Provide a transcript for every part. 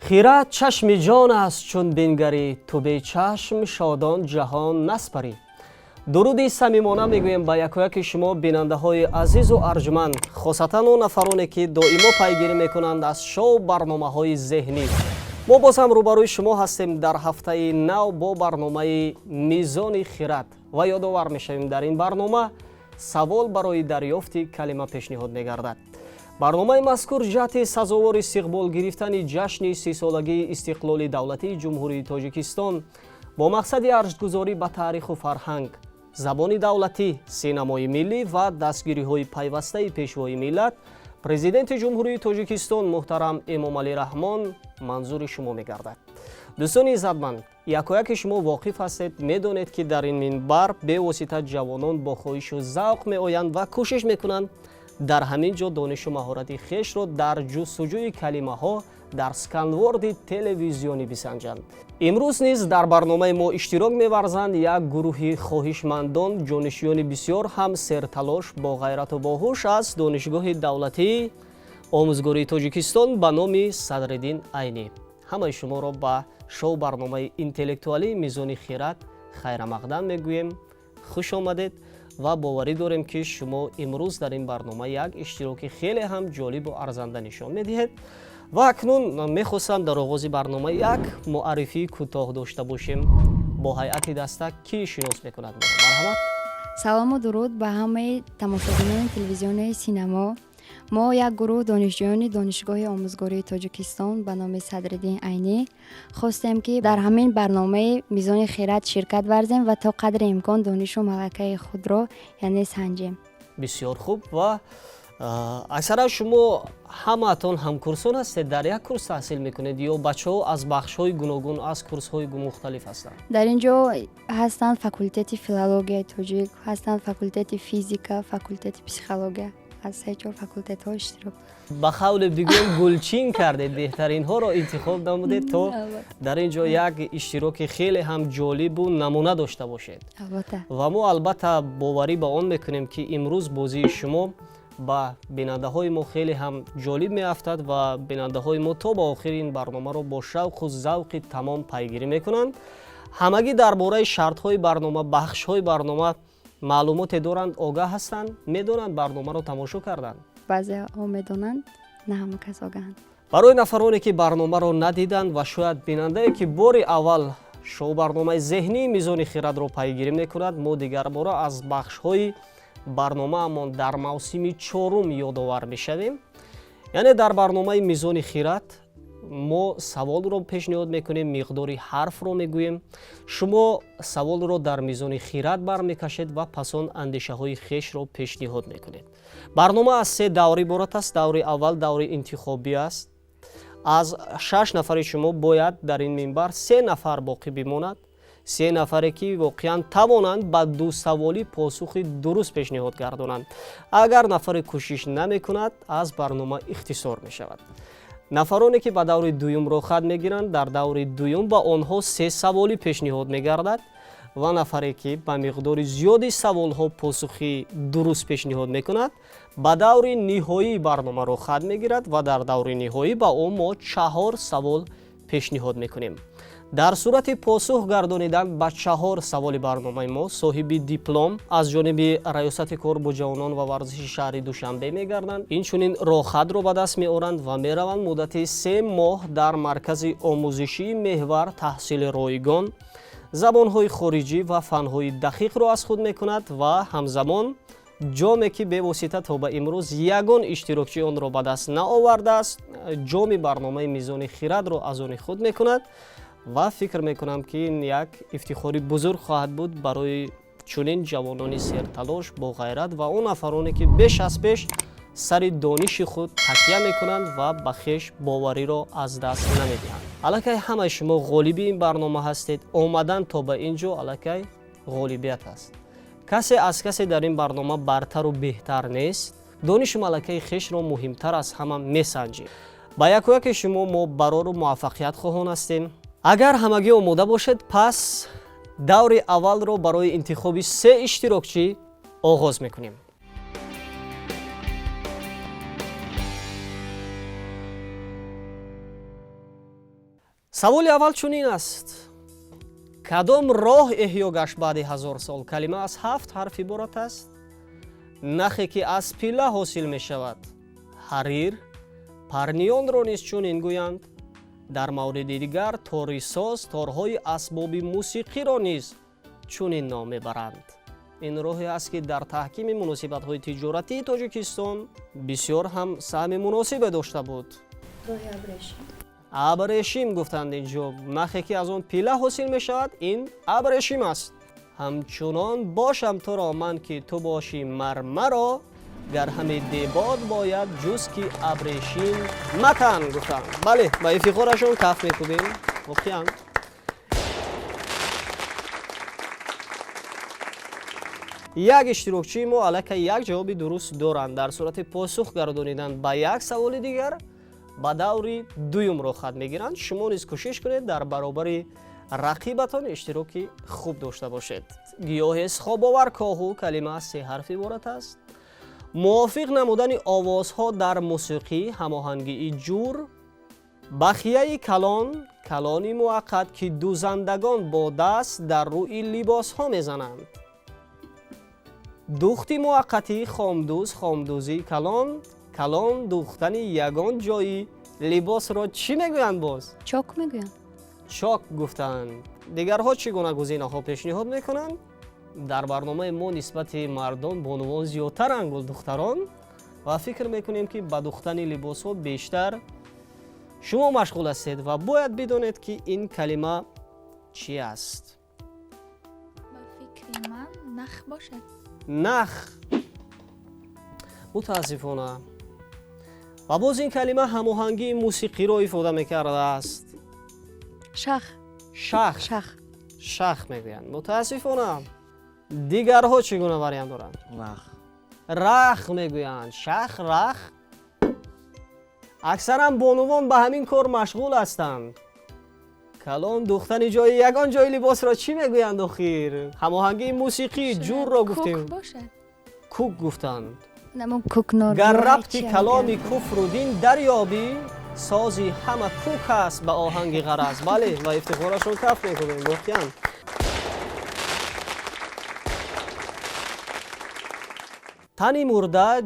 Хирад чашми ҷон аст, чун бингарӣ, ту бечашм шодон ҷаҳон наспарӣ. Дуруди самимона мегӯем ба якояки шумо, бинандаҳои азизу арҷманд, хосатан он нафароне, ки доимо пайгирӣ мекунанд аз шоу барномаҳои зеҳнӣ. Мо боз ҳам рӯбарӯи шумо ҳастем дар ҳафтаи нав бо барномаи «Мизони хирад» ва ёдовар мешавем, дар ин барнома савол барои дарёфти калима пешниҳод мегардад. Барномаи мазкур ҷиҳати сазовор истиқбол гирифтани ҷашни 30-солагии истиқлоли давлатии Ҷумҳурии Тоҷикистон бо мақсади арҷгузорӣ ба таъриху фарҳанг, забони давлатӣ, синамои миллӣ ва дастгириҳои пайвастаи Пешвои миллат, Президенти Ҷумҳурии Тоҷикистон муҳтарам Эмомалӣ Раҳмон манзури шумо мегардад. Дӯстони иззатманд, якояки шумо воқиф ҳастед, медонед, ки дар ин минбар бевосита ҷавонон бо хоҳишу завқ меоянд ва кӯшиш мекунанд дар ҳамин ҷо донишу маҳорати хешро дар ҷустуҷӯи калимаҳо дар сканворди телевизионӣ бисанҷанд. Имрӯз низ дар барномаи мо иштирок меварзанд як гурӯҳи хоҳишмандон, ҷонишиёни бисёр ҳам серталош, бо ғайрату боҳуш аз Донишгоҳи давлатии омӯзгории Тоҷикистон ба номи Садриддин Айнӣ. Ҳамаи шуморо ба шоу барномаи интеллектуалии «Мизони хират» хайрамақдам мегӯем. Хуш омадед ва боварӣ дорем, ки шумо имрӯз дар ин барнома як иштироки хеле ҳам ҷолибу арзанда нишон медиҳед. Ва акнун мехостам дар оғози барнома як муаррифии кӯтоҳ дошта бошем бо ҳайати даста. Кӣ шинос мекунад моро? Марҳамат. Салому дуруд ба ҳамаи тамошобинони телевизиони Синамо. Мо як гурӯҳ донишҷӯёни Донишгоҳи омӯзгории Тоҷикистон ба номи Садриддин Айнӣ хостем, ки дар ҳамин барномаи «Мизони хират» ширкат варзем ва то қадри имкон донишу малакаи худро, яъне, санҷем. Бисёр хуб. Ва аксаран шумо ҳамаатон ҳамкурсон ҳастед, дар як курс таҳсил мекунед ё бачаҳо аз бахшҳои гуногун, аз курсҳои мухталиф ҳастанд? Дар ин ҷо ҳастанд факултети филологияи тоҷик, ҳастанд факултети физика, факултети психология, аз се чор факултетҳо иштирок. Ба қавле бигӯем, гулчин кардед, беҳтаринҳоро интихоб намудед, то дар ин ҷо як иштироки хеле ҳам ҷолибу намуна дошта бошед. Албатта. Ва мо, албатта, боварӣ ба он мекунем, ки имрӯз бозии шумо ба бинандаҳои мо хеле ҳам ҷолиб меафтад ва бинандаҳои мо то ба охири ин барномаро бо шавқу завқи тамом пайгирӣ мекунанд. Ҳамагӣ дар бораи шартҳои барнома, бахшҳои барнома маълумоте доранд, огаҳ ҳастанд, медонанд, барномаро тамошо карданд? Баъзеҳо медонанд, на ҳама кас огаҳанд. Барои нафароне, ки барномаро надиданд ва шояд бинандае, ки бори аввал шоу барномаи зеҳнии «Мизони хирадро» пайгирӣ мекунад, мо дигарбора аз бахшҳои барномаамон дар мавсими чорум ёдовар мешавем. Яъне дар барномаи «Мизони хират» мо саволро пешниҳод мекунем, миқдори ҳарфро мегӯем, шумо саволро дар мизони хират бармекашед ва пас он андешаҳои хешро пешниҳод мекунед. Барнома аз се давр иборат аст. Даври аввал даври интихобӣ аст. Аз шаш нафари шумо бояд дар ин минбар се нафар боқӣ бимонад, се нафаре, ки воқеан тавонанд ба дусаволӣ посухи дуруст пешниҳод гардонанд. Агар нафаре кӯшиш намекунад, аз барнома ихтисор мешавад. Нафароне, ки ба даври дуюм роҳхат мегиранд, дар даври дуюм ба онҳо се саволӣ пешниҳод мегардад ва нафаре, ки ба миқдори зиёди саволҳо посухи дуруст пешниҳод мекунад, ба даври ниҳоии барнома роҳхат мегирад ва дар даври ниҳоӣ ба ӯ мо чаҳор савол пешниҳод мекунем. Дар сурати посух гардонидан ба чаҳор саволи барномаи мо соҳиби диплом аз ҷониби Раёсати кор бо ҷавонон ва варзиши шаҳри Душанбе мегарданд, инчунин роҳхатро ба даст меоранд ва мераванд муддати 3 моҳ дар маркази омӯзишии «Меҳвар» таҳсили ройгон, забонҳои хориҷӣ ва фанҳои дақиқро аз худ мекунад ва ҳамзамон ҷоме, ки бевосита то ба имрӯз ягон иштирокчӣ онро ба даст наовардааст, ҷоми барномаи «Мизони хирадро» аз они худ мекунад. Ва фикр мекунам, ки ин як ифтихори бузург хоҳад буд барои чунин ҷавонони серталош, боғайрат ва он нафароне, ки беш аз пеш сари дониши худ такя мекунанд ва ба хеш бовариро аз даст намедиҳанд. Аллакай ҳамаи шумо ғолиби ин барнома ҳастед. Омадан то ба ин ҷо аллакай ғолибият аст. Касе аз касе дар ин барнома бартару беҳтар нест. Донишу малакаи хешро муҳимтар аз ҳама месанҷем. Ба якояке шумо мо барору муваффақият хоҳон ҳастем. Агар ҳамагӣ омода бошед, пас даври аввалро барои интихоби се иштирокчӣ оғоз мекунем. Саволи аввал чунин аст: кадом роҳ эҳё гашт баъди 1000 сол? Калима аз 7 ҳарф иборат аст. Нахе ки аз пилла ҳосил мешавад, ҳарир, парнионро низ чунин гӯянд. Дар мавриди дигар торисоз торҳои асбоби мусиқиро низ чунин ном мебаранд. Ин роҳе аст, ки дар таҳкими муносибатҳои тиҷоратии Тоҷикистон бисёр ҳам саҳми муносибе дошта буд. Роҳи абрешим. Абрешим гуфтанд инҷо. Нахе ки аз он пила ҳосил мешавад, ин абрешим аст. Ҳамчунон бошам туро ман, ки ту бошӣ мармаро, гар ҳаме дебод бояд, ҷуз ки абрешим макан гуфтанд. Бале, ба ифтихорашон каф мекӯбем. Воқеан, як иштирокчии мо аллакай як ҷавоби дуруст доранд. Дар сурати посух гардонидан ба як саволи дигар ба даври дуюм роҳхат мегиранд. Шумо низ кӯшиш кунед, дар баробари рақибатон иштироки хуб дошта бошед. Гиёҳест хобовар коҳу. Калима аз се ҳарф иборат аст. Мувофиқ намудани овозҳо дар мусиқӣ, ҳамоҳангии ҷур. Бахияи калон, калони муваққат, ки дузандагон бо даст дар рӯи либосҳо мезананд. Духти муваққатӣ, хомдӯз, хомдӯзии калон. Калон духтани ягон ҷои либосро чӣ мегӯянд боз? Чок мегӯянд. Чок гуфтанд. Дигарҳо чӣ гуна гузинаҳо пешниҳод мекунанд? Дар барномаи мо нисбати мардон бонувон зиёдтаранд, гулдухтарон, ва фикр мекунем, ки ба духтани либосҳо бештар шумо машғул ҳастед ва бояд бидонед, ки ин калима чӣ аст. Ба фикри ман, нах бошад. Нах, мутаассифона. Ва боз ин калима ҳамоҳангии мусиқиро ифода мекардааст. Шах. Шах. Шах. Шах мегӯянд. Мутаассифона. Дигарҳо чӣ гуна вариант доранд? Рах. Рах мегӯянд. Шах, рах. Аксаран бонувон ба ҳамин кор машғул ҳастанд. Калон духтани ҷои ягон ҷои либосро чӣ мегӯянд охир? Ҳамоҳангии мусиқӣ, ҷурро гуфтем. Кук бошад. Кук гуфтанд. Намон кукнор. Гар рабти каломи куфру дин дарёбӣ, сози ҳама кук аст ба оҳанги ғараз. Бале, ва ифтихорашон каф мекунем. Воқеан, тани мурда,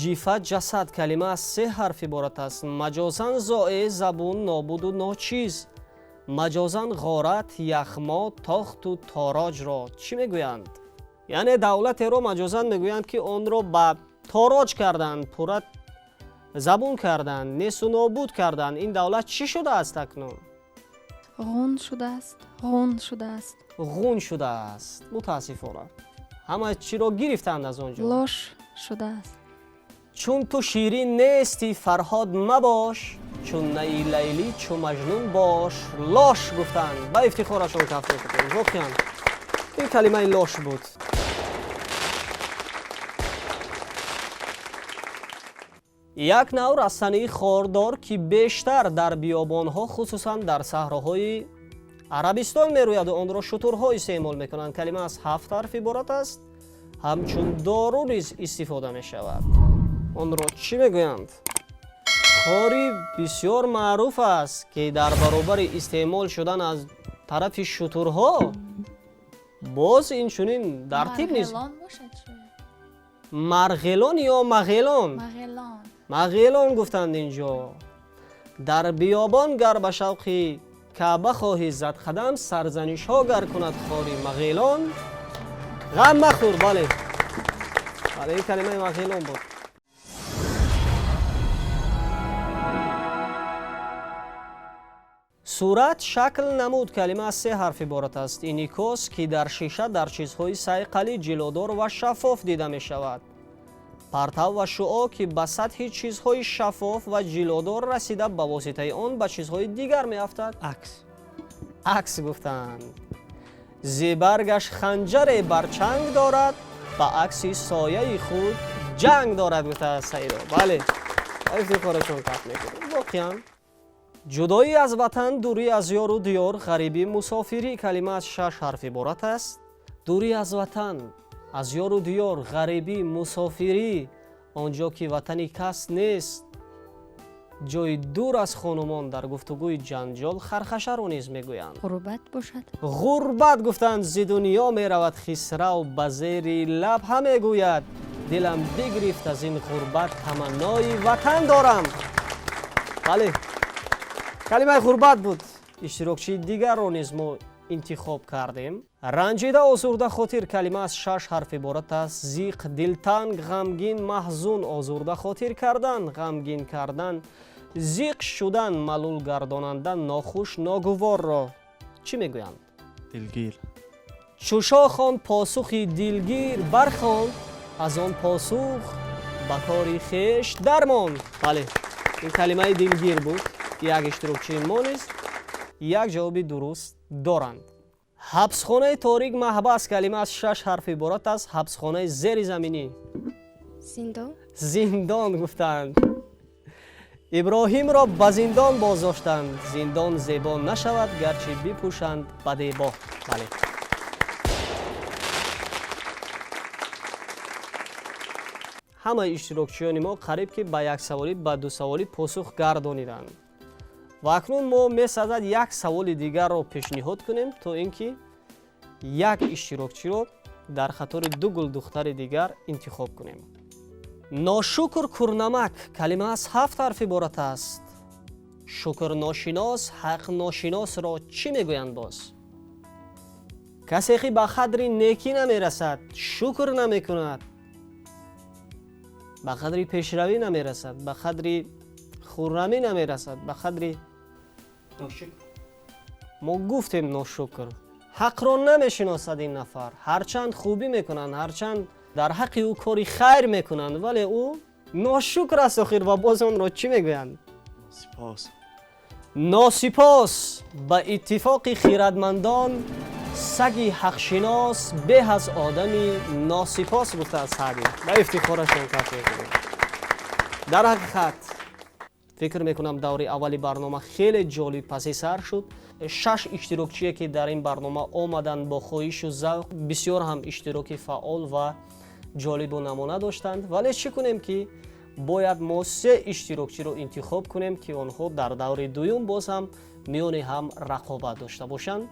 ҷифа, ҷасад. Калима аз се ҳарф иборат аст. Маҷозан зоэ, забун, нобуду ночиз. Маҷозан ғорат, яхмо, тохту тороҷро чӣ мегӯянд? Яъне давлатеро маҷозан мегӯянд, ки онро ба тороҷ карданд, пурра забун карданд, несу нобуд карданд. Ин давлат чӣ шудааст акнун? Ғун шудааст, ғун шудааст. Ғун шудааст. Мутаассифона, ҳама чиро гирифтанд аз он ҷо. Лош шудааст. Чун ту ширин нести, Фарҳод мабош, чун наи Лайлӣ, чу Маҷнун бош лош гуфтанд. Ба ифтихорашон каф мекунем. Воқеан, ин калимаи лош буд. Як навъ растании хордор, ки бештар дар биёбонҳо, хусусан дар саҳроҳои Арабистон мерӯяду онро шутурҳо истеъмол мекунанд. Калима аз ҳафт ҳарф иборат аст. Ҳамчун дору низ истифода мешавад. Онро чӣ мегӯянд? Хори бисёр маъруф аст, ки дар баробари истеъмол шудан аз тарафи шутурҳо, боз инчунин дар тиб низ. Марғелон бошад шояд. Марғелон ё мағелон? Мағелон. Мағелон гуфтанд инҷо. Дар биёбон гар ба шавқи Каъба хоҳӣ зад қадам, сарзанишҳо гар кунад хори мағелон, ғам махӯр. Бале, бале, ин калимаи мағелон буд. Сурат, шакл, намуд. Калима аз се ҳарф иборат аст. Инъикос, ки дар шиша, дар чизҳои сайқалӣ, ҷилодор ва шаффоф дида мешавад. Партав ва шуъо, ки ба сатҳи чизҳои шаффоф ва ҷилодор расида, ба воситаи он ба чизҳои дигар меафтад. Акс. Акс гуфтанд. Зебаргаш ханҷаре бар чанг дорад, ба акси сояи худ ҷанг дорад, гуфтааст Саидо. Бале, ифтихорашон каф мекунем. Воқеан, ҷудоӣ аз ватан, дурӣ аз ёру диёр, ғарибӣ, мусофирӣ. Калима аз шаш ҳарф иборат аст. Дурӣ аз ватан, аз ёру диёр, ғарибӣ, мусофирӣ, он ҷо ки ватани кас нест. Ҷои дур аз хонумон дар гуфтугӯи ҷанҷол хархашаро низ мегӯянд. Ғурбат бошад. Ғурбат гуфтанд. Зи дунё меравад Хисрав, ба зери лаб ҳамегӯяд: дилам бигирифт аз ин ғурбат, таманнои ватан дорам. Бале, калимаи ғурбат буд. Иштирокчии дигарро низ мо интихоб кардем. Ранҷида, озурда хотир калима аз шаш ҳарф иборат аст. Зиқ, дилтанг, ғамгин, маҳзун, озурда хотир кардан, ғамгин кардан, зиқ шудан, малул гардонанда, нохуш, ногуворро чӣ мегӯянд? Дилгир. Чу шоҳ он посухи дилгир бархонд, аз он посух ба кори хеш дармонд. Бале, ин калимаи дилгир буд. Як иштирокчии мо низ як ҷавоби дуруст доранд. Ҳабсхонаи торик, маҳбас калима аз шаш ҳарф иборат аст. Ҳабсхонаи зеризаминӣ. Зиндон. Зиндон гуфтанд. Иброҳимро ба зиндон боздоштанд. Зиндон зебо нашавад, гарчи бипӯшанд ба дебо. Бале, ҳамаи иштирокчиёни мо қариб ки ба як саволӣ, ба ду саволӣ посух гардониданд ва акнун мо месазад як саволи дигарро пешниҳод кунем, то ин ки як иштирокчиро дар қатори ду гулдухтари дигар интихоб кунем. Ношукр курнамак калима аз ҳафт ҳарф иборат аст. Шукрношинос, ҳақношиносро чӣ мегӯянд боз? Касе ки ба қадри некӣ намерасад, шукр намекунад, ба қадри пешравӣ намерасад, ба қадри хуррамӣ намерасад, ба қадри мо гуфтем ношукр, ҳақро намешиносад ин нафар. Ҳарчанд хубӣ мекунанд, ҳарчанд дар ҳаққи ӯ кори хайр мекунанд, вале ӯ ношукр аст. Охир ва боз онро чӣ мегӯянд? Сипос. Носипос. Ба иттифоқи хирадмандон, саги ҳақшинос беҳ аз одами носипос, гуфтааст Саъдӣ. Ба ифтихорашон каф мекунем. Дар ҳақиқат, фикр мекунам, даври аввали барнома хеле ҷолиб паси сар шуд. Шаш иштирокчие ки дар ин барнома омаданд бо хоҳишу завқ, бисёр ҳам иштироки фаъол ва ҷолибу намуна доштанд, вале чӣ кунем, ки бояд мо се иштирокчиро интихоб кунем, ки онҳо дар даври дуюм боз ҳам миёни ҳам рақобат дошта бошанд.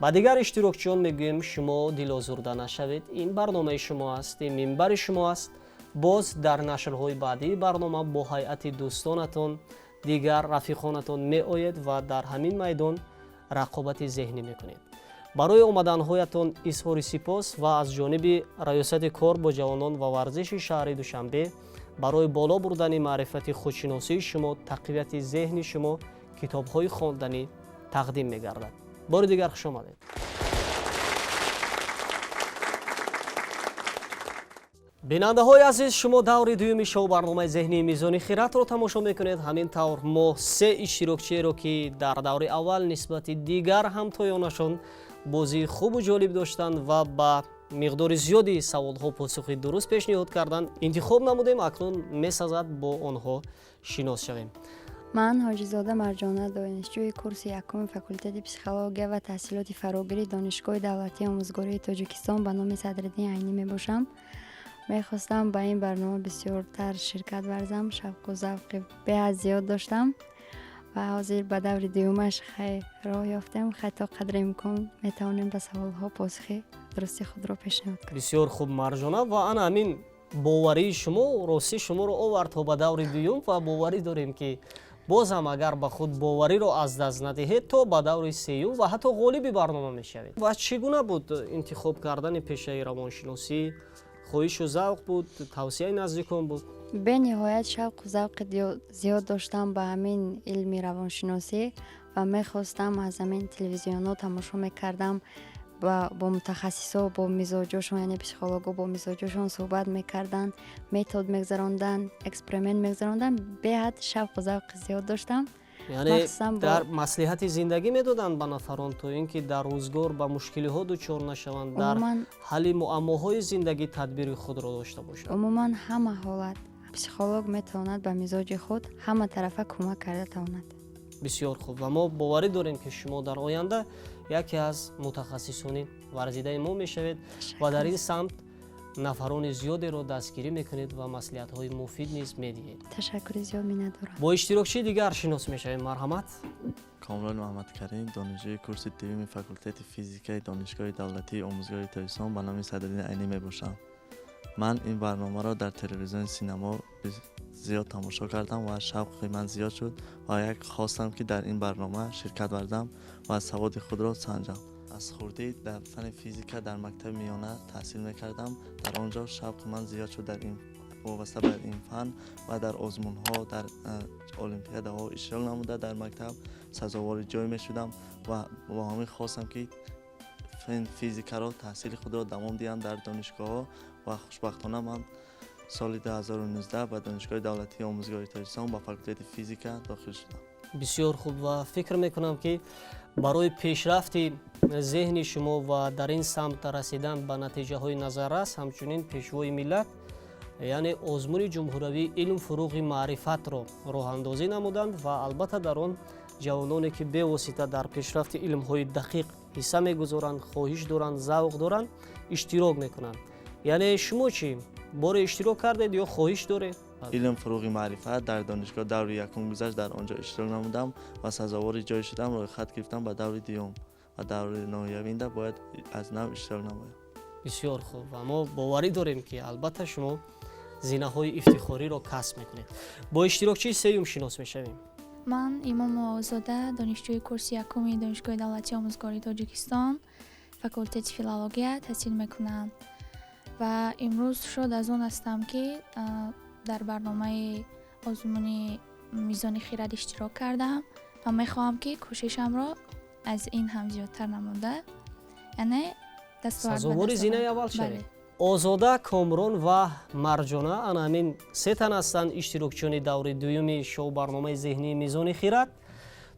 Ба дигар иштирокчиён мегӯем: шумо дилозурда нашавед, ин барномаи шумо аст, ин минбари шумо аст. Боз дар нашрҳои баъдии барнома бо ҳайати дӯстонатон, дигар рафиқонатон меоед ва дар ҳамин майдон рақобати зеҳнӣ мекунед. Барои омаданҳоятон изҳори сипос ва аз ҷониби Раёсати кор бо ҷавонон ва варзиши шаҳри Душанбе барои боло бурдани маърифати худшиносии шумо, тақвияти зеҳни шумо китобҳои хонданӣ тақдим мегардад. Бори дигар хуш омадед. Бинандаҳои азиз, шумо даври дуюми шоу барномаи зеҳнии Мизони хиратро тамошо мекунед. Ҳамин тавр, мо се иштирокчиеро, ки дар даври аввал нисбати дигар ҳамтоёнашон бозии хубу ҷолиб доштанд ва ба миқдори зиёди саволҳо посухи дуруст пешниҳод карданд, интихоб намудем. Акнун месазад бо онҳо шинос шавем. Ман Ҳоҷизода Марҷона, донишҷӯи курси якуми факултети психология ва таҳсилоти фарогири Донишгоҳи давлатии омӯзгории Тоҷикистон ба номи Садриддин Айнӣ мебошам. Мехостам ба ин барнома бисёртар ширкат варзам, шавқу завқи беҳад зиёд доштам ва ҳозир ба даври дуюмаш хай роҳ ёфтем. Хай, то қадри имкон метавонем ба саволҳо посухи дурусти худро пешниҳод кунем. Бисёр хуб, Марҷона, ва ана ҳамин боварии шумо ростӣ шуморо овард то ба даври дуюм ва боварӣ дорем, ки боз ҳам агар ба худ бовариро аз даст надиҳед, то ба даври сеюм ва ҳатто ғолиби барнома мешавед. Ва чӣ гуна буд интихоб кардани пешаи равоншиносӣ? Хоҳишу завқ буд, тавсияи наздикон буд? Бениҳоят шавқу завқи зиёд доштам ба ҳамин илми равоншиносӣ ва мехостам, аз ҳамин телевизионҳо тамошо мекардам, бо мутахассисо, бо мизоҷошон, яъне психолого бо мизоҷошон суҳбат мекарданд, метод мегузаронданд, эксперимент мегузаронданд. Беҳад шавқу завқи зиёд доштам. Яъне Махсусан дар маслиҳати зиндагӣ медоданд ба нафарон, то ин ки дар рӯзгор ба мушкилиҳо дучор нашаванд, дар Умуман ҳалли муаммоҳои зиндагӣ тадбири худро дошта бошанд. Умуман, ҳама ҳолат психолог метавонад ба мизоҷи худ ҳама тарафа кӯмак карда тавонад. Бисёр хуб, ва мо боварӣ дорем, ки шумо дар оянда яке аз мутахассисони варзидаи мо мешавед ва дар ин самт Нафарони зиёдеро дастгирӣ мекунед ва маслиҳатҳои муфид низ медиҳед. Ташаккури зиёд, миннатдорам. Бо иштирокчии дигар шинос мешавем, марҳамат. Комрон Муҳаммадкарим, донишҷӯи курси дуюми факултети физикаи Донишгоҳи давлатии омӯзгории Тоҷикистон ба номи Садриддин Айнӣ мебошам. Ман ин барномаро дар телевизиони Синамо зиёд тамошо кардам ва шавқи ман зиёд шуд ва як хостам, ки дар ин барнома ширкат варзам ва саводи худро санҷам. Аз хурдӣ дар фанни физика дар мактаби миёна таҳсил мекардам. Дар он ҷо шавқи ман зиёд шуд дар ин вобаста ба ин фан ва дар озмунҳо, дар олимпиадаҳо иштирок намуда, дар мактаб сазовори ҷой мешудам ва бо ҳамин хостам, ки физикаро таҳсили худро давом диҳам дар донишгоҳҳо. Ва хушбахтона ман соли 2019 ба Донишгоҳи давлатии омӯзгории Тоҷикистон ба факултети физика дохил шудам. Бисёр хуб, ва фикр мекунам, ки барои пешрафти зеҳни шумо ва дар ин самт расидан ба натиҷаҳои назаррас, ҳамчунин Пешвои миллат, яъне, озмуни ҷумҳуравии «Илм фуруғи маърифатро» роҳандозӣ намуданд ва албатта дар он ҷавононе, ки бевосита дар пешрафти илмҳои дақиқ ҳисса мегузоранд, хоҳиш доранд, завқ доранд, иштирок мекунанд. Яъне шумо чӣ, боре иштирок кардед ё хоҳиш доред? «Илм фуруғи маърифат» дар донишгоҳ даври якум гузашт, дар он ҷо иштирок намудам ва сазовори ҷой шудам, рӯйхат гирифтам ба даври дуюм ва даври ноҳиявинда бояд аз нав иштирок намоям. Бисёр хуб, ва мо боварӣ дорем, ки албатта шумо зинаҳои ифтихориро касб мекунед. Бо иштирокчии сеюм шинос мешавем. Ман Имому Озода, донишҷӯи курси якуми Донишгоҳи давлатии омӯзгории Тоҷикистон, факултети филология таҳсил мекунам ва имрӯз шод аз он ҳастам, ки дар барномаи озмуни «Мизони хирад» иштирок кардам ва мехоҳам, ки кӯшишамро аз ин ҳам зиёдтар намуда, яъне дастовард ба сазовори даст зинаи оварам. аввал шавед. Бале. Озода, Комрон ва Марҷона ана ҳамин се тан ҳастанд иштирокчиёни даври дуюми шоу барномаи зеҳнии «Мизони хирад».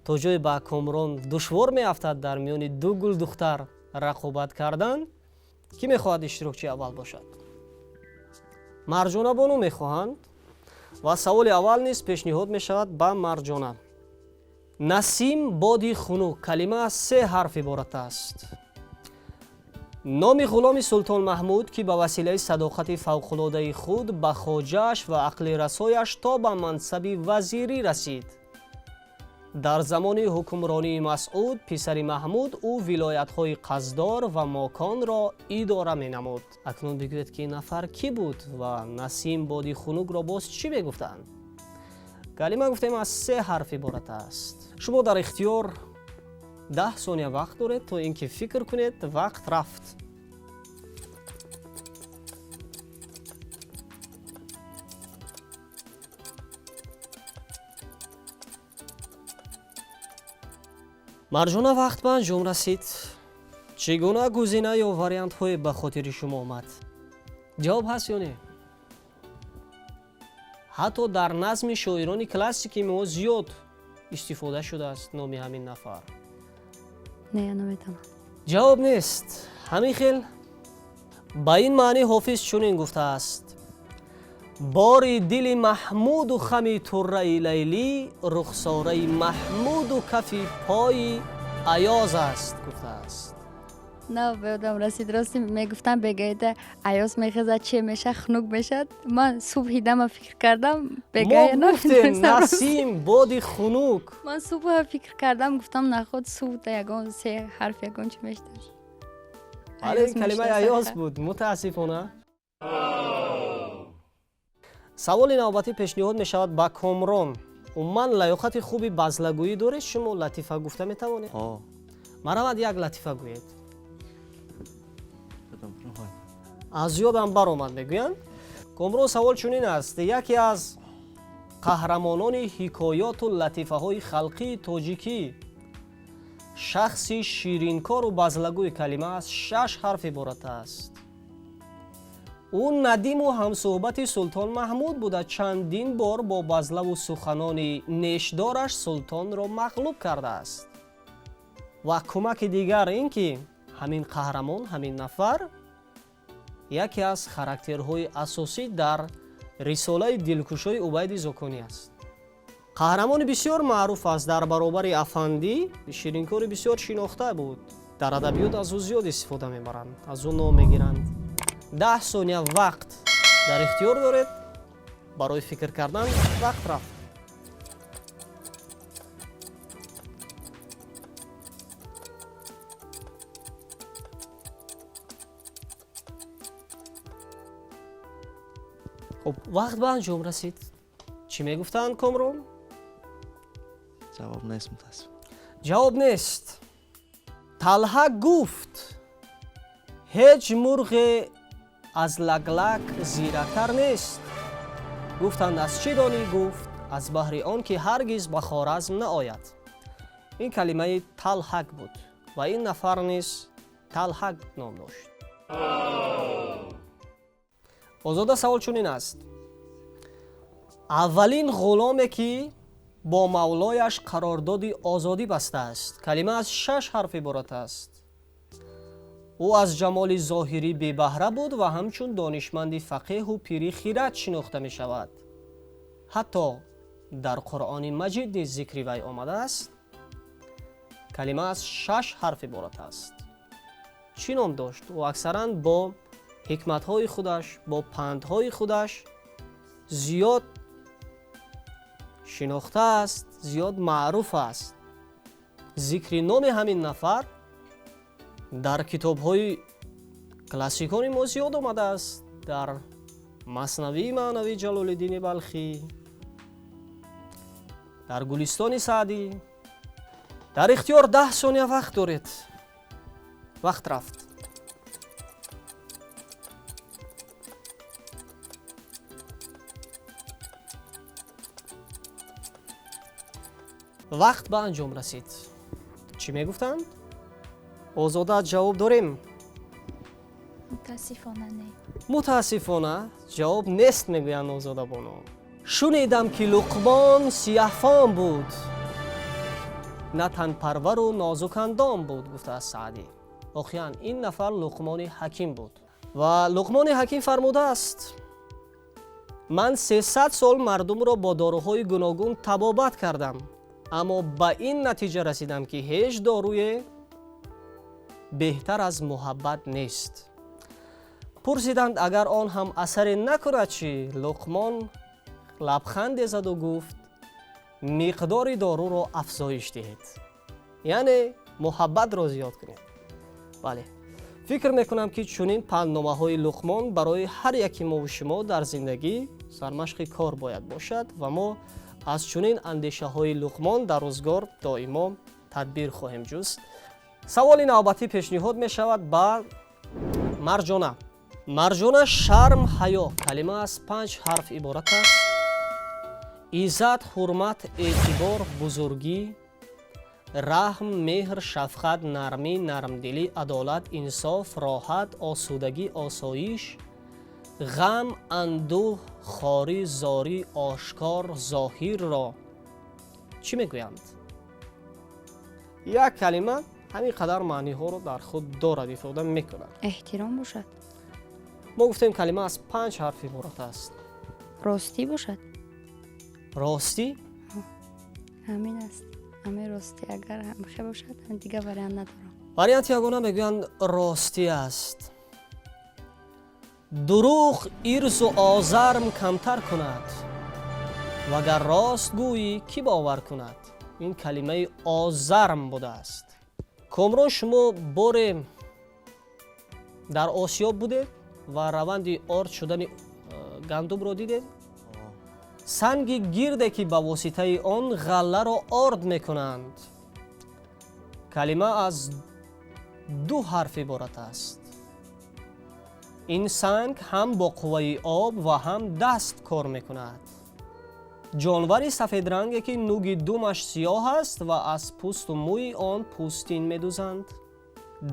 То ҷое ба Комрон душвор меафтад дар миёни ду гулдухтар рақобат кардан. Кӣ мехоҳад иштирокчии аввал бошад? Марҷона бону мехоҳанд ва саволи аввал низ пешниҳод мешавад ба Марҷона. Насим, боди хунук, калима аз се ҳарф иборат аст. Номи ғуломи Султон Маҳмуд, ки ба василаи садоқати фавқулодаи худ ба хоҷааш ва ақли расояш то ба мансаби вазирӣ расид. Дар замони ҳукмронии Масъуд, писари Маҳмуд, ӯ вилоятҳои Қаздор ва Моконро идора менамуд. Акнун бигӯед, ки ин нафар кӣ буд ва насим, боди хунукро боз чӣ мегуфтанд? Калима, гуфтем, аз се ҳарф иборат аст. Шумо дар ихтиёр 10 сония вақт доред, то ин ки фикр кунед. Вақт рафт. Марҷона, вақт ба анҷом расид. Чӣ гуна гузина ё вариантҳое ба хотири шумо омад? Ҷавоб ҳаст ё не? Ҳатто дар назми шоирони классики мо зиёд истифода шудааст номи ҳамин нафар. Не, наметавонам. Ҷавоб нест. Ҳамин хел, ба ин маънӣ Ҳофиз чунин гуфтааст: бори дили Маҳмуду хами турраи Лайлӣ рухсораи Маҳмуду кафи пои Аёз аст, гуфтааст. На, ба ёдам расид. Рости, мегуфтам, бегаида Аёз мехезад, че меша, хунук мешад. Ман субҳи дама фикр кардам, бегая Мо гуфтем намедонистам, рост. насим, боди хунук. Ман субҳа фикр кардам, гуфтам, наход субҳда ягон се ҳарф, ягон чи мешдаш. Бале, ин калимаи Аёз буд. Мутаассифона. Саволи навбатӣ пешниҳод мешавад ба Комрон. Умуман, лаёқати хуби базлагӯӣ доред шумо? Латифа гуфта метавонед? Ҳо. Марҳамат, як латифа гӯед. Ёдам баромад. Аз ёдам баромад, мегӯянд. Комрон, савол чунин аст: яке аз қаҳрамонони ҳикоёту латифаҳои халқии тоҷикӣ, шахси ширинкору базлагӯи, калима аз шаш ҳарф иборат аст. Ӯ надиму ҳамсӯҳбати Султон Маҳмуд буда, чандин бор бо базлаву суханони нешдораш султонро мағлуб кардааст. Ва кӯмаки дигар ин ки ҳамин қаҳрамон, ҳамин нафар яке аз характерҳои асосӣ дар рисолаи дилкушои Убайди Зоконӣ аст. Қаҳрамони бисёр маъруф аст. Дар баробари Афандӣ ширинкори бисёр шинохта буд. Дар адабиёт аз ӯ зиёд истифода мебаранд, аз ӯ ном мегиранд. 10 сония вақт дар ихтиёр доред барои фикр кардан. Вақт рафт. Хуб, вақт ба анҷом расид. Чӣ мегуфтанд, Комрон? Ҷавоб нест, мутаассиф. Ҷавоб нест. Талҳа гуфт: ҳеҷ мурғе аз лаклак зирактар нест. Гуфтанд: аз чӣ донӣ? Гуфт: аз баҳри он ки ҳаргиз ба Хоразм наояд. Ин калимаи талҳак буд ва ин нафар низ Талҳак ном дошт. Озода, савол чунин аст: аввалин ғуломе, ки бо мавлояш қарордоди озодӣ бастааст. Калима аз шаш ҳарф иборат аст. Ӯ аз ҷамоли зоҳирӣ бебаҳра буд ва ҳамчун донишманди фақеҳу пири хирад шинохта мешавад. Ҳатто дар Қуръони Маҷид низ зикри вай омадааст. Калима аз шаш ҳарф иборат аст. Чӣ ном дошт? Ӯ аксаран бо ҳикматҳои худаш, бо пандҳои худаш зиёд шинохтааст, зиёд маъруф аст. Зикри номи ҳамин нафар дар китобҳои классикони мо зиёд омадааст, дар Маснавии маънавии Ҷалолиддини Балхӣ, дар Гулистони Саъдӣ. Дар ихтиёр 10 сония вақт доред. Вақт рафт. Вақт ба анҷом расид. Чӣ мегуфтанд, Озода? Ҷавоб дорем? Мутаассифона, не. Мутаассифона, ҷавоб нест, мегӯянд Озода боно. Шунидам, ки Луқмон сияҳфом буд, на танпарвару нозукандом буд, гуфтааст Саъдӣ. Воқеан, ин нафар Луқмони Ҳаким буд ва Луқмони Ҳаким фармудааст: ман 300 сол мардумро бо доруҳои гуногун табобат кардам, аммо ба ин натиҷа расидам, ки ҳеҷ доруе беҳтар аз муҳаббат нест. Пурсиданд: агар он ҳам асаре накунад чӣ? Луқмон лабханде заду гуфт: миқдори доруро афзоиш диҳед, яъне муҳаббатро зиёд кунед. Бале, фикр мекунам, ки чунин пандномаҳои Луқмон барои ҳар яки мову шумо дар зиндагӣ сармашқи кор бояд бошад ва мо аз чунин андешаҳои Луқмон дар рӯзгор доимо тадбир хоҳем ҷуст. Саволи навбатӣ пешниҳод мешавад ба Марҷона. Марҷона, шарм, ҳаё. Калима аз панҷ ҳарф иборат аст. Иззат, ҳурмат, эътибор, бузургӣ, раҳм, меҳр, шафқат, нармӣ, нармдилӣ, адолат, инсоф, роҳат, осудагӣ, осоиш, ғам, андӯҳ, хорӣ, зорӣ, ошкор, зоҳирро чӣ мегӯянд? Як калима ҳамин қадар маъниҳоро дар худ дорад, ифода мекунад. Эҳтиром бошад. Мо гуфтем, калима аз панҷ ҳарф иборат аст. Ростӣ бошад. Ростӣ? Ҳамин аст, ҳамин ростӣ. Агар ҳамхе бошад, дигар вариант надорам. Варианти ягона, мегӯянд, ростӣ аст. Дурӯғ ирсу озарм камтар кунад, вагар рост гӯӣ, кӣ бовар кунад? Ин калимаи озарм будааст. Комрон, шумо боре дар осиёб будед ва раванди орд шудани гандумро дидед? Санги гирде, ки ба воситаи он ғалларо орд мекунанд. Калима аз ду ҳарф иборат аст. Ин санг ҳам бо қувваи об ва ҳам даст кор мекунад. Ҷонвари сафедранге, ки нуги думаш сиёҳ аст ва аз пӯсту мӯи он пӯстин медӯзанд.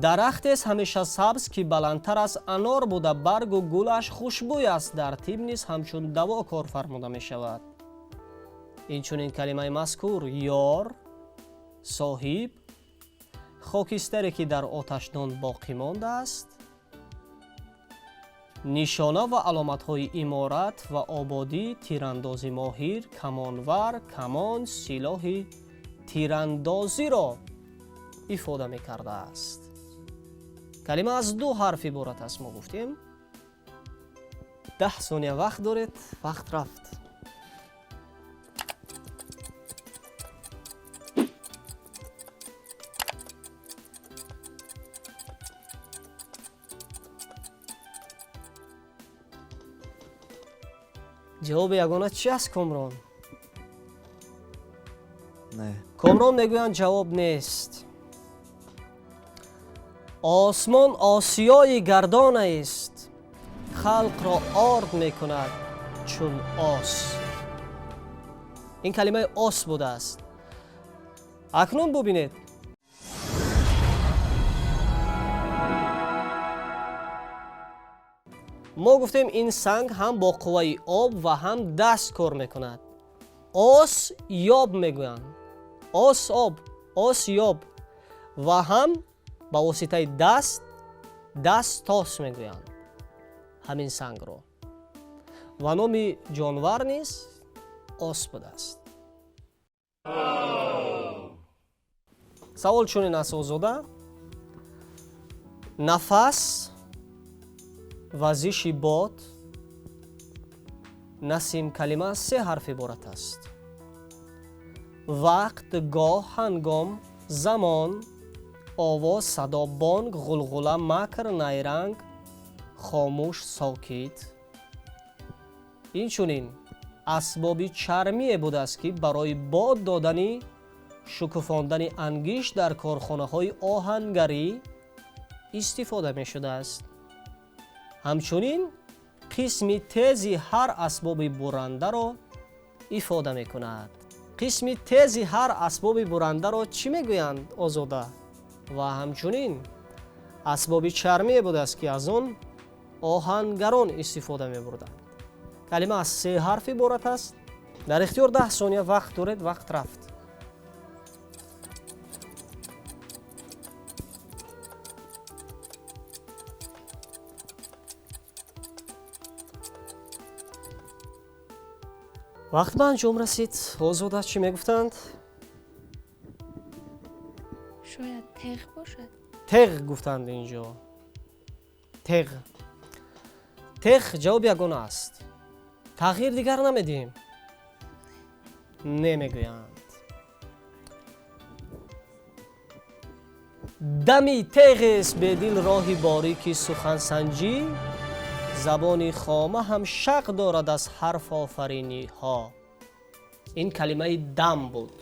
Дарахтест ҳамеша сабз, ки баландтар аз анор буда, баргу гулаш хушбӯй аст, дар тиб низ ҳамчун даво кор фармуда мешавад. Инчунин калимаи мазкур ёр, соҳиб, хокистаре, ки дар оташдон боқӣ мондааст, нишона ва аломатҳои иморат ва ободӣ, тирандози моҳир, камонвар, камон, силоҳи тирандозиро ифода мекардааст. Калима аз ду ҳарф иборат аст, мо гуфтем. 10 сония вақт доред, вақт рафт. Ҷавоби ягона чи аст, Комрон? Не. Комрон мегӯянд, ҷавоб нест. Осмон осиёи гардонаест, халқро орд мекунад чун ос. Ин калимаи ос будааст. Акнун бубинед. Мо гуфтем, ин санг ҳам бо қувваи об ва ҳам даст кор мекунад. Ос ёб мегӯянд, ос об, ос ёб ва ҳам ба воситаи даст, дасттос мегӯянд ҳамин сангро. Ва номи ҷонвар низ ос будааст. Савол чунин аст, Озода: нафас, вазиши бод, насим. Калима аз се ҳарф иборат аст. Вақт, гоҳ, ҳангом, замон, овоз, садо, бонг, ғулғула, макр, найранг, хомӯш, сокит. Инчунин асбоби чармие будааст, ки барои бод додани шукуфондани ангишт дар корхонаҳои оҳангарӣ истифода мешудааст. Ҳамчунин қисми тези ҳар асбоби бурандаро ифода мекунад. Қисми тези ҳар асбоби бурандаро чӣ мегӯянд, Озода? Ва ҳамчунин асбоби чармие будааст, ки аз он оҳангарон истифода мебурданд. Калима аз се ҳарф иборат аст. Дар ихтиёр 10 сония вақт доред, вақт рафт. Вақт ба анҷом расид. Озода, чӣ мегуфтанд? Шояд теғ бошад. Теғ гуфтанд инҷо. Теғ, теғ ҷавоби ягона аст. Тағйир дигар намедиҳем. Немегӯянд. Дами теғест бедил роҳи борики сухансанҷӣ, забони хома ҳам шақ дорад аз ҳарфофариниҳо. Ин калимаи дам буд.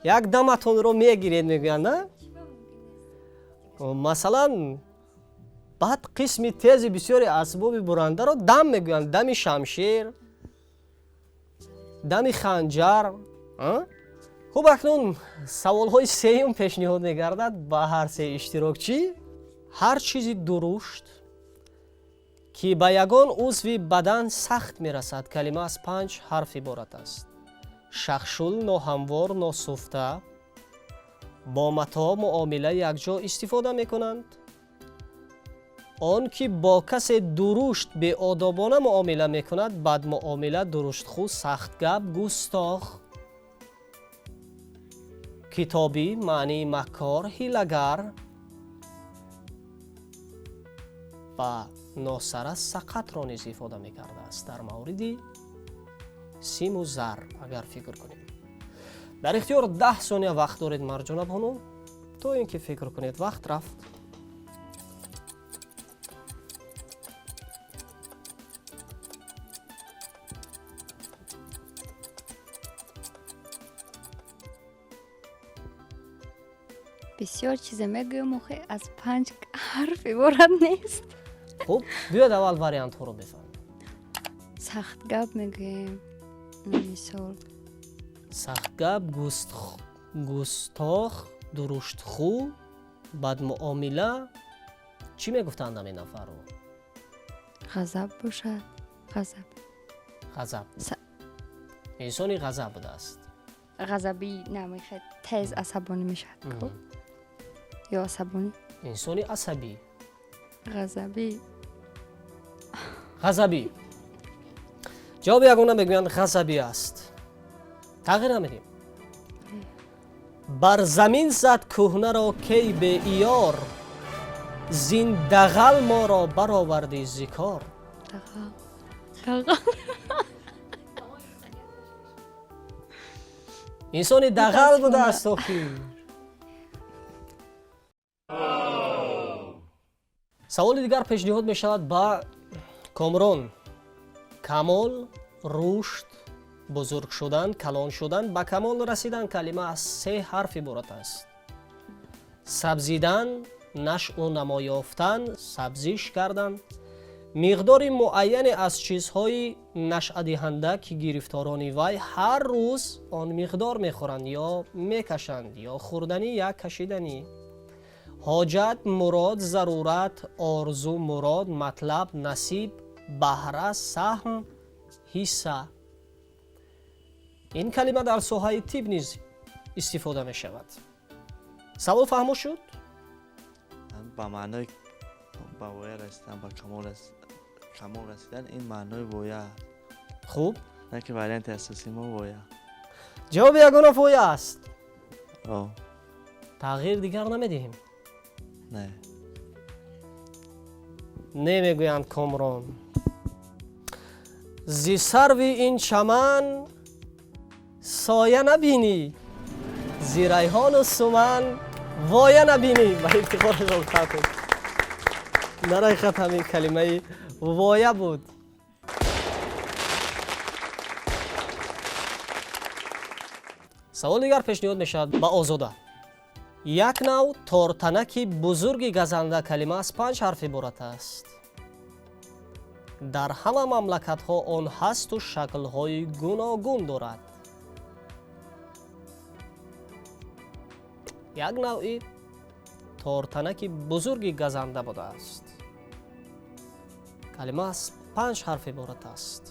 Як даматонро мегиред, мегӯянд, на? Масалан, баъд қисми тези бисёри асбоби бурандаро дам мегӯянд: дами шамшер, дами ханҷар. Хуб, акнун саволҳои сеюм пешниҳод мегардад ба ҳар се иштирокчӣ. Ҳар чизи дурушт, ки ба ягон узви бадан сахт мерасад. Калима аз панҷ ҳарф иборат аст. Шахшул, ноҳамвор, носуфта, бо матоъ муомила якҷо истифода мекунанд. Он ки бо касе дурушт, беодобона муомила мекунад: бадмуомила, дуруштхӯ, сахтгап, густох. Китобӣ маънии маккор, ҳилагар ва носара сақатро низ ифода мекардааст. Дар мавриди симу зар агар фикр кунем. Дар ихтиёр 10 сония вақт доред, Марҷонабону, то ин ки фикр кунед. Вақт рафт. Бисёр чизе мегӯям, охе аз панҷ ҳарф иборат нест. Хуб, биёед, аввал вариантҳоро бифаҳмем. Сахтгап мегӯем, мисол. Сахтгап, густох, дуруштхӯ, бадмуомила. Чӣ мегуфтанд ҳамин нафарро? Ғазаб бошад, ғазаб. Ғазаб. Инсони ғазаб будааст. Ғазабӣ намехед, тез асабонӣ мешавад ё асабонӣ. Инсони асабӣ. Ғазабӣ. Ғазабӣ. Ҷавоби ягона мегӯянд, ғазабӣ аст. Тағйир намедиҳем. Бар замин зад кӯҳнаро кей беиёр, зин дағал моро баровардӣ зи кор. Дағал. Дағал. Инсони дағал будааст охир. Саволи дигар пешниҳод мешавад ба Комрон. Камол, рушд, бузург шудан, калон шудан, ба камол расидан. Калима аз се ҳарф иборат аст. Сабзидан, нашъу намо ёфтан, сабзиш кардан. Миқдори муайяне аз чизҳои нашъадиҳанда, ки гирифторони вай ҳар рӯз он миқдор мехӯранд ё мекашанд, ё хӯрданӣ, як кашиданӣ. Ҳоҷат, мурод, зарурат, орзу, мурод, матлаб, насиб, баҳра, саҳм, ҳисса. Ин калима дар соҳаи тиб низ истифода мешавад. Савол фаҳмо шуд? Ба маънои ба воя расидан, ба камол расидан, ин маънои воя. Хуб. На ки варианти асосии мо воя. Ҷавоби ягона воя аст? О. Тағйир дигар намедиҳем? Не. Не, мегӯянд Комрон. Зи сарви ин чаман соя набинӣ, зи райҳону суман воя набинӣ. Ба ифтихорашон қатл. Дар ҳақиқат ҳамин калимаи воя буд. Савол дигар пешниҳод мешавад ба Озода. Як нав тортанаки бузурги газанда. Калима аз панҷ ҳарф иборат аст. Дар ҳама мамлакатҳо он ҳасту шаклҳои гуногун дорад. Як навъи тортанаки бузурги газанда будааст. Калима аз панҷ ҳарф иборат аст.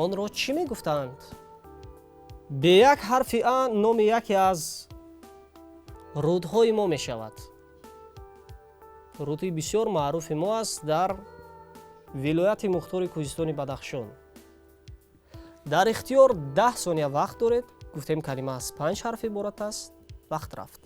Онро чӣ мегуфтанд? Бе як ҳарфи а номи яке аз рудҳои мо мешавад. Руди бисёр маъруфи мо аст дар вилояти мухтори Кӯҳистони Бадахшон. Дар ихтиёр 10 сония вақт доред. Гуфтем, калима аз панҷ ҳарф иборат аст. Вақт рафт.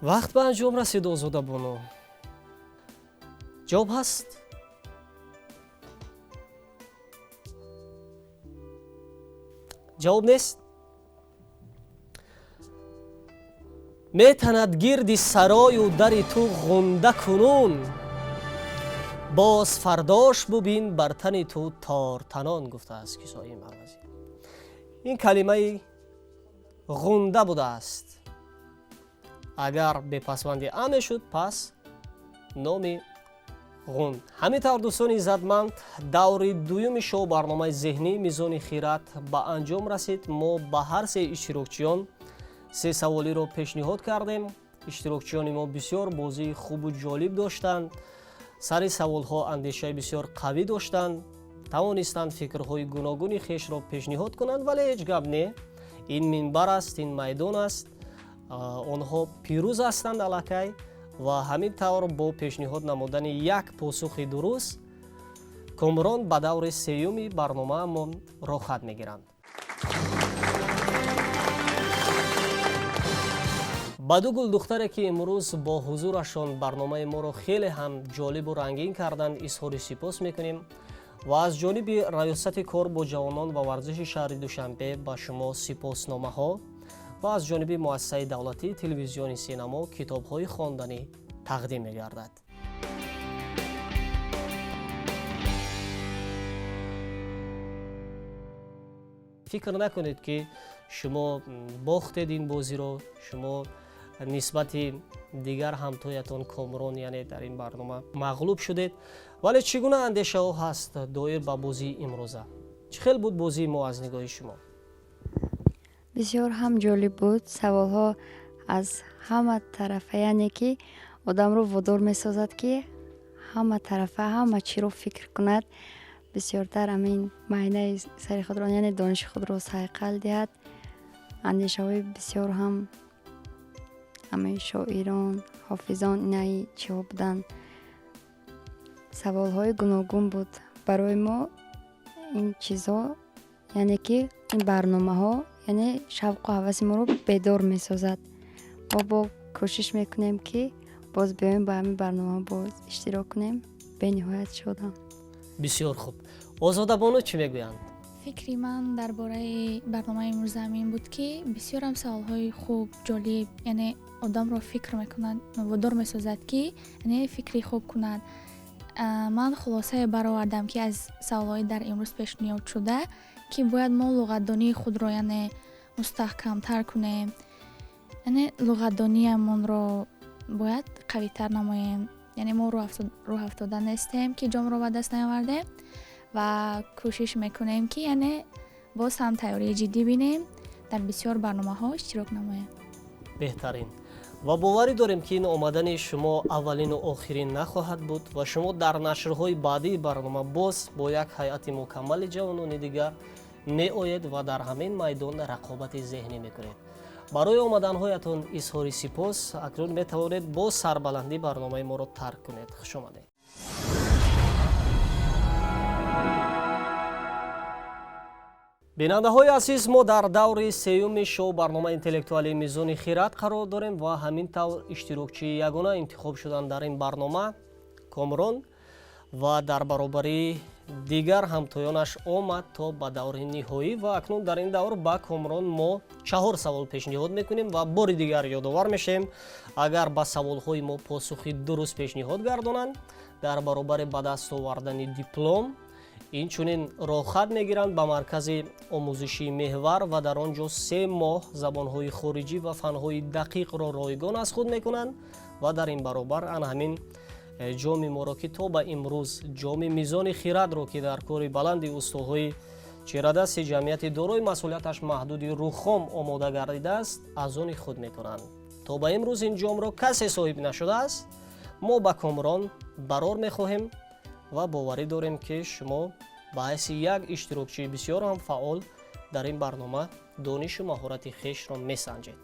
Вақт ба анҷом расид, Озода бону. Ҷавоб ҳаст? Ҷавоб нест? Метанад гирди сарою дари ту ғунда кунун, боз фардош бубин бар тани ту тортанон, гуфтааст Кисоии Марвазӣ. Ин калимаи ғунда будааст. Агар бепасванди а мешуд, пас номи ғунд. Ҳамин тавр, дӯстони иззатманд, даври дуюми шоу барномаи зеҳнӣ «Мизони хират» ба анҷом расид. Мо ба ҳар се иштирокчиён се саволиро пешниҳод кардем. Иштирокчиёни мо бисёр бозии хубу ҷолиб доштанд, сари саволҳо андешаи бисёр қавӣ доштанд, тавонистанд фикрҳои гуногуни хешро пешниҳод кунанд, вале ҳеҷ гап не, ин минбар аст, ин майдон аст. Онҳо пирӯз ҳастанд аллакай ва ҳамин тавр бо пешниҳод намудани як посухи дуруст Комрон ба даври сеюми барномаамон роҳхат мегиранд. Ба ду гулдухтаре, ки имрӯз бо ҳузурашон барномаи моро хеле ҳам ҷолибу рангин карданд, изҳори сипос мекунем ва аз ҷониби Раёсати кор бо ҷавонон ва варзиши шаҳри Душанбе ба шумо сипосномаҳо ва аз ҷониби Муассисаи давлатии телевизиони Синамо китобҳои хонданӣ тақдим мегардад. Фикр накунед, ки шумо бохтед ин бозиро. Шумо нисбати дигар ҳамтоятон Комрон, яъне дар ин барнома мағлуб шудед, вале чӣ гуна андешаҳо ҳаст доир ба бозии имрӯза? Чӣ хел буд бозии мо аз нигоҳи шумо? Бисёр ҳам ҷолиб буд. Саволҳо аз ҳама тарафа, яъне ки одамро водор месозад, ки ҳама тарафа ҳама чиро фикр кунад, бисёртар ҳамин майнаи сари худро, яъне дониши худро сайқал диҳад. Андешаҳои бисёр ҳам ҳамаи шоирон, ҳофизон, инаи чиҳо буданд. Саволҳои гуногун буд барои мо. Ин чизҳо, яъне ки ин барномаҳо, яъне шавқу ҳаваси моро бедор месозад. Мо бо кӯшиш мекунем, ки боз биёем, ба ҳамин барномаҳо боз иштирок кунем. Бениҳоят шодам. Бисёр хуб. Озодабону чӣ мегӯянд? Фикри ман дар бораи барномаи имрӯзаам ин буд, ки бисёрам саволҳои хуб, ҷолиб, яъне одамро фикр мекунад, водор месозад, ки яъне фикри хуб кунад. Ман хулосае баровардам, ки аз саволҳои дар имрӯз пешниҳод шуда, ки бояд мо луғатдонии худро яъне мустаҳкамтар кунем, яъне луғатдониямонро бояд қавитар намоем. Яъне мо рӯҳафтода нестем, ки ҷомро ба даст наовардем, ва кӯшиш мекунем, ки яъне боз ҳам тайёрии ҷиддӣ бинем, дар бисёр барномаҳо иштирок намоем. Беҳтарин. Ва боварӣ дорем, ки ин омадани шумо аввалину охирин нахоҳад буд ва шумо дар нашрҳои баъдии барнома боз бо як ҳайати мукаммали ҷавонони дигар меоед ва дар ҳамин майдон рақобати зеҳнӣ мекунед. Барои омаданҳоятон изҳори сипос. Акнун метавонед бо сарбаландӣ барномаи моро тарк кунед. Хуш омадед. Бинандаҳои азиз, мо дар даври сеюми шоу барномаи интеллектуалии «Мизони хират» қарор дорем ва ҳамин тавр иштирокчии ягона интихоб шудан дар ин барнома Комрон ва дар баробари дигар ҳамтоёнаш омад то ба даври ниҳоӣ. Ва акнун дар ин давр ба Комрон мо чаҳор савол пешниҳод мекунем ва бори дигар ёдовар мешавем: агар ба саволҳои мо посухи дуруст пешниҳод гардонанд, дар баробари ба даст овардани диплом инчунин роҳхат мегиранд ба маркази омӯзишии «Меҳвар» ва дар он ҷо 3 моҳ забонҳои хориҷӣ ва фанҳои дақиқро ройгон аз худ мекунанд ва дар ин баробар ана ҳамин ҷоми моро, ки то ба имрӯз ҷоми «Мизони хирадро», ки дар кори баланди устодҳои чирадасти ҷамъияти дорои масъулияташ маҳдуди «Рухом» омода гардидааст, аз они худ мекунанд. То ба имрӯз ин ҷомро касе соҳиб нашудааст. Мо ба Комрон барор мехоҳем ва боварӣ дорем, ки шумо ба ҳайси як иштирокчии бисёр ҳам фаъол дар ин барнома донишу маҳорати хешро месанҷед.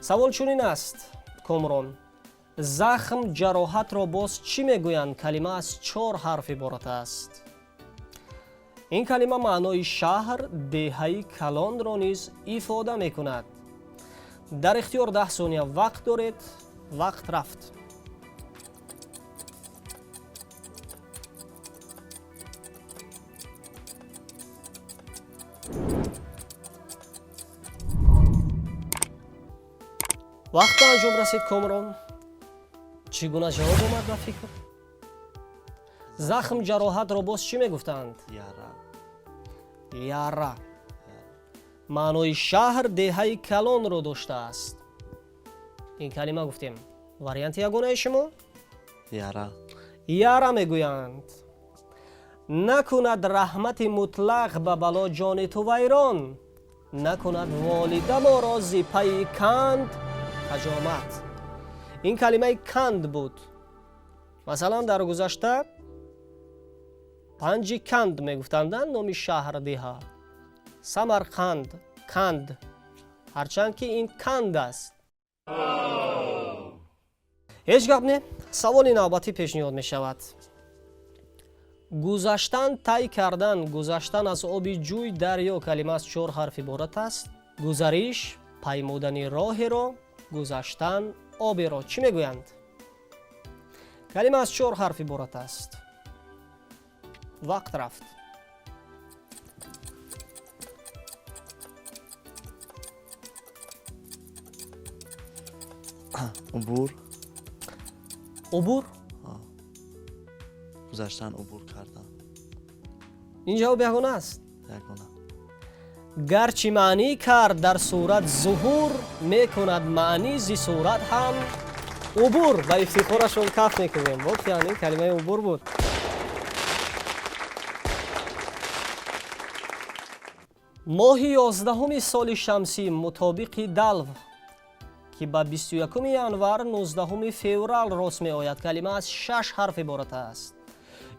Савол чунин аст, Комрон: захм ҷароҳатро боз чӣ мегӯянд? Калима аз чор ҳарф иборат аст. Ин калима маънои шаҳр, деҳаи калонро низ ифода мекунад. Дар ихтиёр 10 сония вақт доред. Вақт рафт. Вақт ба анҷом расид. Комрон, чӣ гуна ҷавоб омад ба фикр? Захм ҷароҳатро боз чӣ мегуфтанд? Яра. Яра. Маънои шаҳр, деҳаи калонро доштааст ин калима, гуфтем. Варианти ягонаи шумо? Яра. Яра мегӯянд. Накунад раҳмати мутлақ ба бало ҷони ту вайрон, накунад волида моро зи пайи канд ҳаҷомат. Ин калимаи канд буд. Масалан, дар гузашта Панҷи канд мегуфтанда, номи шаҳр, деҳа. Самарқанд, канд, ҳарчанд ки ин канд аст. Ҳеҷ гап не. Саволи навбатӣ пешниҳод мешавад. Гузаштан, тай кардан, гузаштан аз оби ҷӯй, дарё. Калима аз чор ҳарф иборат аст. Гузариш, паймудани роҳеро, гузаштан оберо чӣ мегӯянд? Калима аз чор ҳарф иборат аст. Вақт рафт. Убур. Убур? Гузаштан, убур кардан. Ин ҷавоб ягона аст? Ягона. Гарчи маънӣ кард дар сурат зуҳур, мекунад маънӣ зи сурат ҳам убур. Ба ифтихорашон каф мекунем. Воқеан, ин калимаи убур буд. Моҳи 11-уми соли шамсӣ мутобиқи далв, ки ба 21 январ, 19 феврал рост меояд. Калима аз шаш ҳарф иборат аст.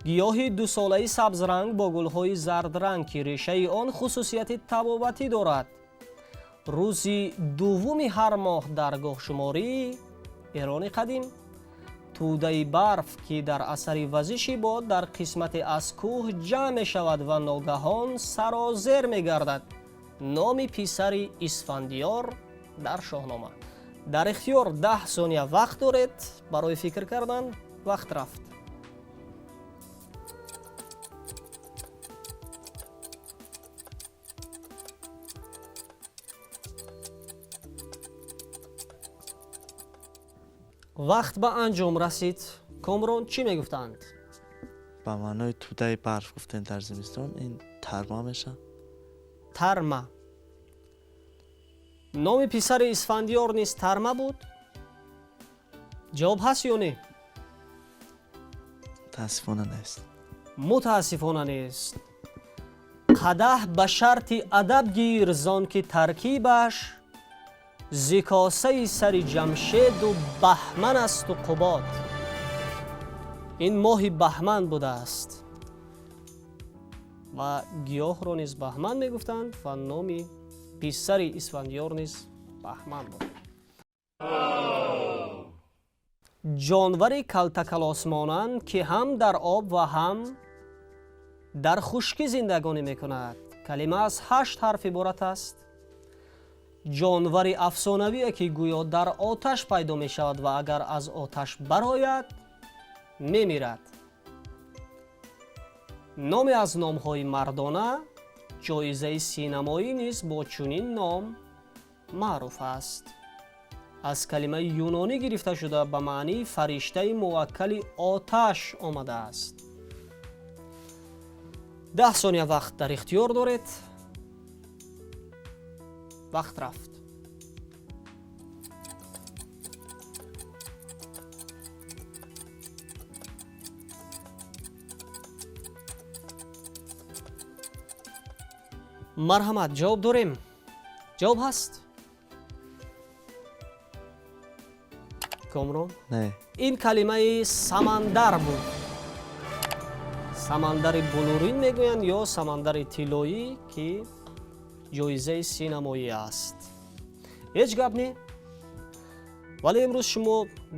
Гиёҳи дусолаи сабзранг бо гулҳои зардранг, ки решаи он хусусияти табобатӣ дорад. Рӯзи дуввуми ҳар моҳ дар гоҳшумории Эрони қадим. Тӯдаи барф, ки дар асари вазиши бод дар қисмате аз кӯҳ ҷамъ мешавад ва ногаҳон сарозер мегардад. Номи писари Исфандиёр дар Шоҳнома. Дар ихтиёр 10 сония вақт доред барои фикр кардан. Вақт рафт. Вақт ба анҷом расид. Комрон, чӣ мегуфтанд? Ба маънои тӯдаи барф гуфтем, дар зимистон ин тарма мешавад. Тарма. Номи писари Исфандиёр низ Тарма буд? Ҷавоб ҳаст ё не? Мутаассифона, нест. Мутаассифона, нест. Қадаҳ ба шарти адаб гир, зон ки таркибаш зи косаи сари Ҷамшеду Баҳман асту Қубод. Ин моҳи баҳман будааст ва гиёҳро низ баҳман мегуфтанд ва номи писари Исфандиёр низ Баҳман буд. Ҷонвари калтакалосмонанд, ки ҳам дар об ва ҳам дар хушкӣ зиндагонӣ мекунад. Калима аз ҳашт ҳарф иборат аст. Ҷонвари афсонавие, ки гӯё дар оташ пайдо мешавад ва агар аз оташ барояд, мемирад. Номе аз номҳои мардона. Ҷоизаи синамоӣ низ бо чунин ном маъруф аст. Аз калимаи юнонӣ гирифта шуда, ба маънии фариштаи муваккали оташ омадааст. 10 сония вақт дар ихтиёр доред. Вақт рафт. Марҳамат, ҷавоб дорем? Ҷавоб ҳаст, Комрон? Не. Ин калимаи самандар буд. Самандари булурин мегӯянд ё самандари тиллоӣ, ки ҷоизаи синамоӣ аст. Ҳеҷ гап не, вале имрӯз шумо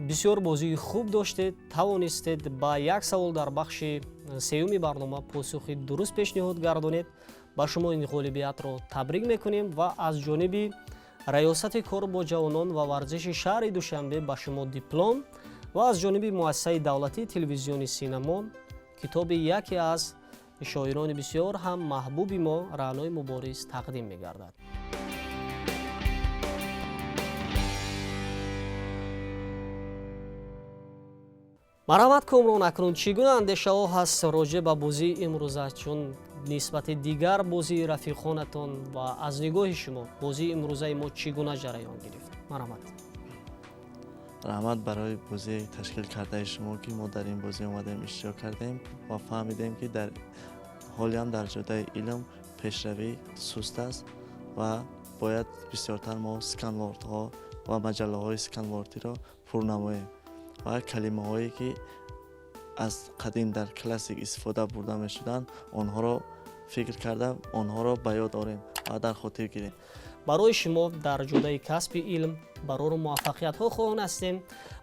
бисёр бозии хуб доштед, тавонистед ба як савол дар бахши сеюми барнома посухи дуруст пешниҳод гардонед. Ба шумо ин ғолибиятро табрик мекунем ва аз ҷониби раёсати кор бо ҷавонон ва варзиши шаҳри Душанбе ба шумо диплом ва аз ҷониби муассисаи давлатии телевизиони Синамо китоби яке аз шоирони бисёр ҳам маҳбуби мо, Раънои Мубориз, тақдим мегардад. Марҳамат, Комрон, акнун чӣ гуна андешаҳо ҳаст роҷеъ ба бозии имрӯза, чун нисбати дигар бозии рафиқонатон ва аз нигоҳи шумо бозии имрӯзаи мо чӣ гуна ҷараён гирифт? Марҳамат. Раҳмат барои бозии ташкил кардаи шумо, ки мо дар ин бозӣ омадем, иштирок кардем ва фаҳмидем, ки дар ҳолиам дар ҷодаи илм пешравӣ суст аст ва бояд бисёртар мо сканвордҳо ва маҷаллаҳои сканвордиро пур намоем ва калимаҳое, ки аз қадим дар классик истифода бурда мешуданд, онҳоро фикр карда, онҳоро ба ёд орем ва дар хотир гирем. Барои шумо дар ҷодаи касби илм барору муваффақиятҳо хоҳон ҳастем.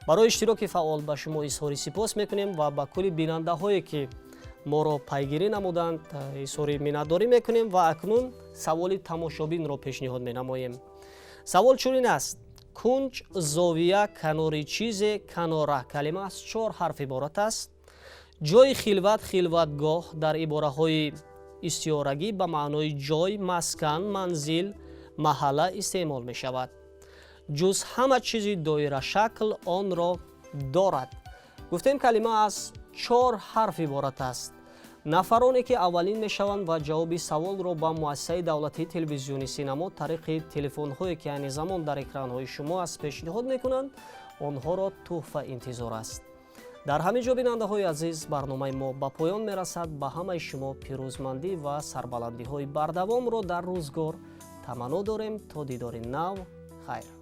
Барои иштироки фаъол ба шумо изҳори сипос мекунем ва ба кулли бинандаҳое, ки моро пайгирӣ намуданд, изҳори миннатдорӣ мекунем. Ва акнун саволи тамошобинро пешниҳод менамоем. Савол чунин аст: кунҷ, зовия, канори чизе, канора. Калима аз чор ҳарф иборат аст. Ҷои хилват, хилватгоҳ. Дар ибораҳои истиорагӣ ба маънои ҷой, маскан, манзил, маҳалла истеъмол мешавад. Ҷуз ҳама чизи доирашакл онро дорад. Гуфтем, калима аз чор ҳарф иборат аст. Нафароне, ки аввалин мешаванд ва ҷавоби саволро ба муассисаи давлатии телевизиони Синамо тариқи телефонҳое, ки айни замон дар экранҳои шумо аст, пешниҳод мекунанд, онҳоро тӯҳфа интизор аст. Дар ҳамин ҷо, бинандаҳои азиз, барномаи мо ба поён мерасад. Ба ҳамаи шумо пирӯзмандӣ ва сарбаландиҳои бардавомро дар рӯзгор таманно дорем. То дидори нав, хайр.